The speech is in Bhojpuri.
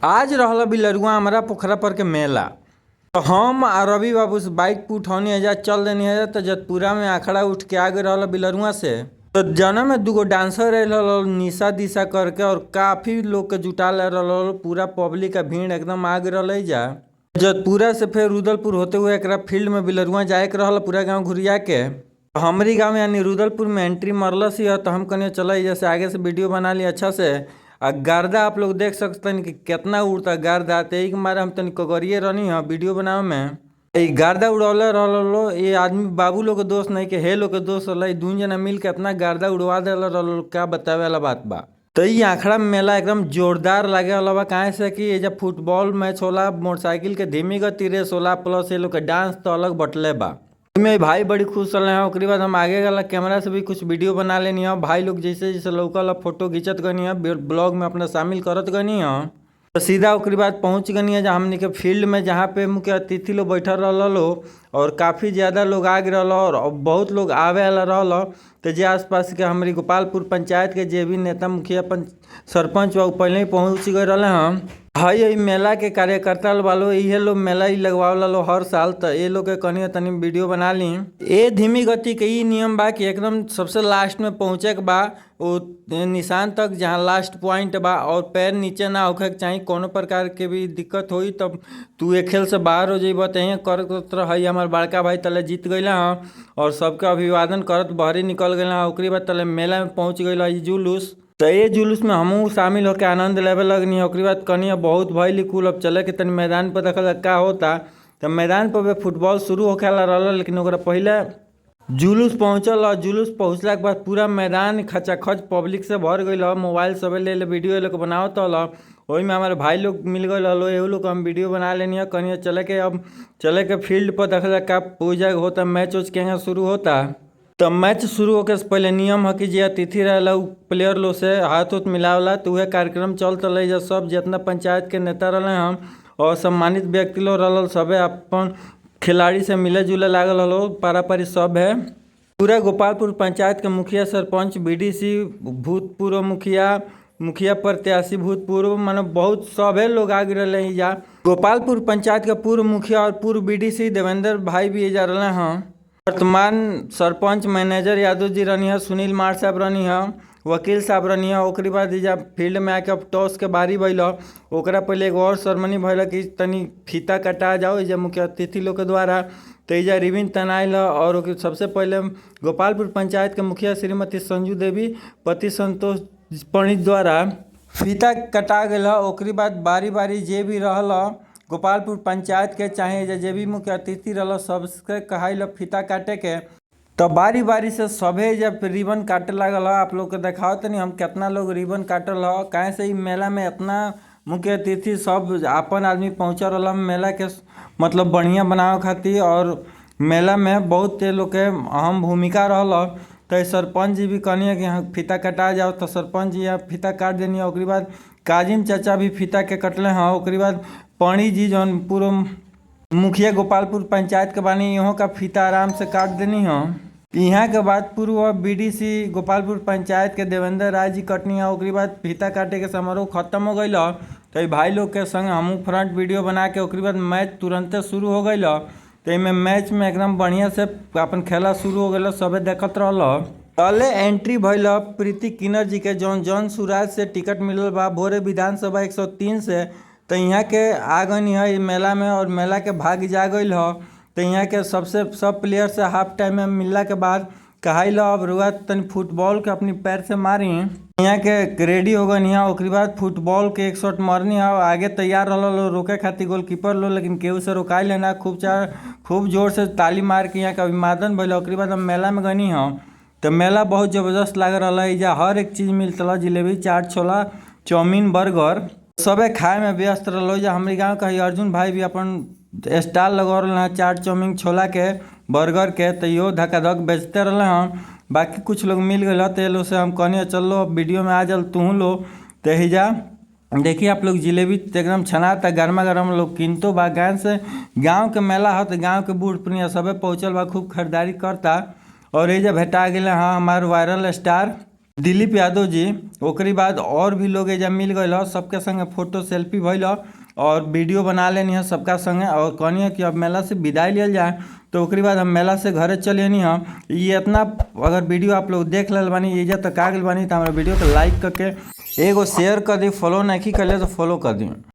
आज रहल बिलरुआ हमरा पोखरा पर के मेला। तो हम आ रवि बाबू से बाइक पे उठौनी एजा चल देनी है तो जतपुरा में आखड़ा उठ के आगे रहल बिलरुआ से। तो जना में दूगो डांसर आयल रहल निशा दिशा करके और काफी लोग के जुटा ले रहल, पूरा पब्लिक का भीड़ एकदम आग रहल एजा। जतपुरा से फिर रुदलपुर होते हुए एकरा फील्ड में बिलरुआ जाए के रहल पूरा गांव घुरिया के। हमरी गांव यानी रुदलपुर में एंट्री मरलस ही तो हम कहनी चल एजा से आगे से वीडियो बना ली अच्छा से। आ गर्दा आप लोग देख सकतन कि केतना उड़ता गर्दा, ते के मारे हम तनी कगरिए रहनी है वीडियो बनावे में। ई गर्दा उड़ौले रहल ये आदमी बाबू लोग के दोस्त नहीं के हे लोग के दोस्त रहल, दुन जना मिल के इतना गर्दा उड़वा देल रहल, क्या बतावे वाला बात बा। तो ई आखड़ा मेला एकदम जोरदार लागे वाला बा, काहे से कि एजा फुटबॉल मैच होला, मोटरसाइकिल के धीमी गति रेस होला, प्लस ये लोग के डांस तो अलग बटले बा। में भाई बड़ी खुश रहे हैं। ओकरी बाद हम आगे वाला कैमरा से भी कुछ वीडियो बना लेनी है, भाई लोग जैसे जैसे लौकल फोटो घिंचत गनी है, ब्लॉग में अपना शामिल करत गनी है। तो सीधा ओकरी बाद पहुँच गनी है जहाँ हमनी के फील्ड में, जहाँ पे मुख्य अतिथि लोग बैठल रहल लो और काफ़ी ज़्यादा लोग आ गए रहल और बहुत लोग आवे वाला रहल। तो जे आसपास के हमारी गोपालपुर पंचायत के जे भी नेता मुखिया पंच सरपंच बा उ पहले ही पहुँच गए रहले हन। हई मेला के कार्यकर्ता वालो इहे लोग मेला ही लगवावला लो हर साल, तो ये लोग के कनी तनी वीडियो बना ली। ए धीमी गति के ई नियम बा कि एकदम सबसे लास्ट में पहुँचे के बा वो निशान तक जहाँ लास्ट पॉइंट बा, और पैर नीचे ना होखे के चाही, कोनो प्रकार के भी दिक्कत होई तब तू ए खेल से बाहर हो जइबा। त यहीं करत रही हमार बड़का भाई तले जीत गइल हन और सबके अभिवादन करत बहरी निकल गइल हन। ओकरी बाद तले मेला में पहुँच गइल ई जुलूस। तो ये जुलूस में हमहू शामिल होके आनंद लेवे लगनी। ओकरी बाद कनिया बहुत भइली कुल, अब चले के तनी मैदान पर देखल का होता। तो मैदान पर भी फुटबॉल शुरू होखे वाला रहल, लेकिन ओकरा पहले जुलूस पहुँचल और जुलूस पहुँचला के बाद पूरा मैदान खचाखच पब्लिक से भर गइल। मोबाइल सब ले ले वीडियो लोग बनावत हल, ओही में हमारे भाई लोग मिल गए हलो, एहू लोग हम वीडियो बना लेनी है। कनिया चले के अब चले के फील्ड पर देखल का पूजा होता, मैच उच के शुरू होता। तो मैच शुरू होके से पहले नियम है कि जे अतिथि रहेला उ प्लेयर लोग से हाथ उथ मिलावला। तो वह कार्यक्रम चलत रहे जब सब जितना पंचायत के नेता रहले हम और सम्मानित व्यक्ति लोग रहल सबे अपन खिलाड़ी से मिले जुले लागल हलो, पारापारी सब है। पूरा गोपालपुर पंचायत के मुखिया सरपंच बीडीसी भूतपूर्व मुखिया मुखिया प्रत्याशी भूतपूर्व माने बहुत सभे लोग आ रहे एजा। गोपालपुर पंचायत के पूर्व मुखिया और पूर्व बीडीसी देवेंद्र भाई भी एजा रहले हन। वर्तमान सरपंच मैनेजर यादव जी रहनी है, सुनील मार साहब रहनी है, वकील साहब रहनी है। ओकरी बाद एजा फील्ड में आके अब टॉस के बारी भइल। ओकरा पहले एगो और सेरेमनी भइल कि तनी फीता कटा जाओ एजा मुख्य अतिथि लोग के द्वारा। तो एजा रिबन तनाइल और सबसे पहले गोपालपुर पंचायत के मुखिया श्रीमती संजू देवी पति संतोष पंडित द्वारा फीता कटा गेल। ओकरी बाद बारी बारी जे भी रहल गोपालपुर पंचायत के चाहे जे भी मुख्य अतिथि रहल सबके कहाइल फीता काटे के। तो बारी बारी से सभे जब रिबन काटे लागल। आप लोग के देखाओ तनी हम कितना लोग रिबन काटल ह, काहे से ई मेला में इतना मुख्य अतिथि सब अपन आदमी पहुँचल रहल मेला के मतलब बढ़िया बनावे खातिर। और मेला में बहुत लोग के अहम भूमिका रहल। तो सरपंच जी भी कहनी कि हाँ फीता कटा जाओ, तो सरपंच जी यहाँ फीता काट देनी। ओकरी बाद काजिम चाचा भी फीता के कटले हैं। ओकरी बाद पंडित जी जौन पूर्व मुखिया गोपालपुर पंचायत के बानी इहों का फीता आराम से काट देनी है। यहाँ के बाद पूर्व बीडीसी गोपालपुर पंचायत के देवेंद्र राय जी कटनी है। ओकरी बाद फीता काटे के समारोह खत्म हो गइल। तो भाई लोग के संग हमहू फ्रंट वीडियो बना के ओकरी बाद मैच तुरंते शुरू हो गइल। तो एमे मैच में एकदम बढ़िया से अपन खेला शुरू हो गइल, सबे देखत रहल। पहले एंट्री भइल प्रीति किन्नर जी के जौन जन सुराज से टिकट मिलल बा भोरे विधानसभा 103 से। तो यहाँ के आ गनी है मेला में और मेला के भाग जा गइल ह। तो यहाँ के सबसे सब प्लेयर से हाफ टाइम में मिलला के बाद कहाइल अब रुआ तनी फुटबॉल के अपनी पैर से मारी। यहाँ के रेडी हो गनी है। ओकरी बाद फुटबॉल के एक शॉट मारनी है, आगे तैयार रहल रोके खातिर गोलकीपर लो, लेकिन केहू से रोकाइल ना। खूब जोर से ताली मार के यहाँ के अभिवादन भइल। ओकरी बाद हम मेला में गनी है तो मेला बहुत जबरदस्त लाग रहा है। एजा हर एक चीज़ मिलता, जिलेबी चाट छोला चाउमीन बर्गर सबे खाए में व्यस्त रहलो। एजा हमरी गाँव के अर्जुन भाई भी अपन स्टॉल लगौ रहे हैं चाट चाउमीन छोला के बर्गर के, तो इहो धकाधक बेचते रहले हन। बाकी कुछ लोग मिल गए तो लोग से हम कहनी चलो वीडियो में आ जल तू लो। तो एजा देखिए आप लोग जिलेबी एकदम छनाता गर्मा गर्म लोग किनतो बा। गाँव से गाँव के मेला हो तो गाँव के बूढ़ पुनिया सबे पहुँचल बा, खूब खरीदारी करता। और एजा भेटा गेल हाँ हमार वायरल स्टार दिलीप यादव जी। ओकरी बाद और भी लोग एजा मिल गइल ह। सबके संगे फोटो सेल्फी भइल ह और वीडियो बना लेनी है सबका संगे और कहनी है कि अब मेला से विदाई लियल जाए। तो ओकरी बाद हम मेला से घरे चल अनी ह। ये इतना अगर वीडियो आप लोग देख लेल बानी, एजा तक आ गइल बानी, त हमरा वीडियो के लाइक करके एगो शेयर कर दी। फॉलो नहीं करले तो फॉलो कर दी।